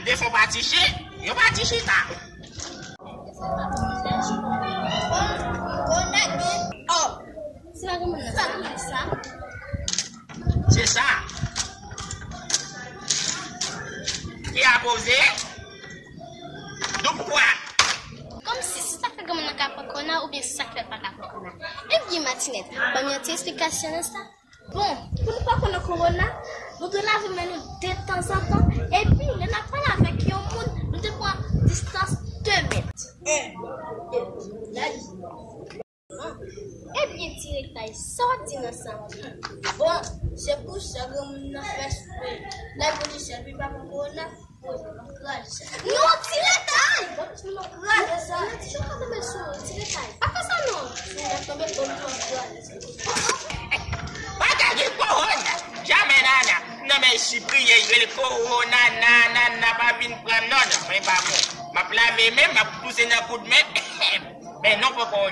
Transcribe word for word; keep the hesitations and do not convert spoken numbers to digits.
Defo pa tiche, yo pa ti chita. Oh, se pa granmoun nan sa. Se sa. Ki a poze? Doub kwa? Kòmsi, se sa k fè granmoun nan ka pran kòwona oubyen se sa k fè l pa ka pran kòwona? Ebyen, Matinèt, ban m yon ti esplikasyon nan sa. Bon, pou nou pa pran kòwona, nou dwe lave men nou detanzantan. Epi, lè n ap pale avèk yon moun, nou dwe pran distans de mèt. Ebyen, Ti Retay, sa w ap di nan sa? Bon, se pou sa granmoun nan fè espre. Lè polisye epi pa pran kòwona, poze nan kraze sa. Non, Ti Retay! Kraze sa. Ti Retay, Ti Retay. Pa fè sa non. Si w tonbe, bon, nou kraze sa. Pa ka gen kòwona. Jamè nana. Nan men Sipriyen, rele kòwona, nana, nana, pa vin pran m non, non, mwen pa bon. M ap lave men, m ap pouse nan koudmen. Men non poko.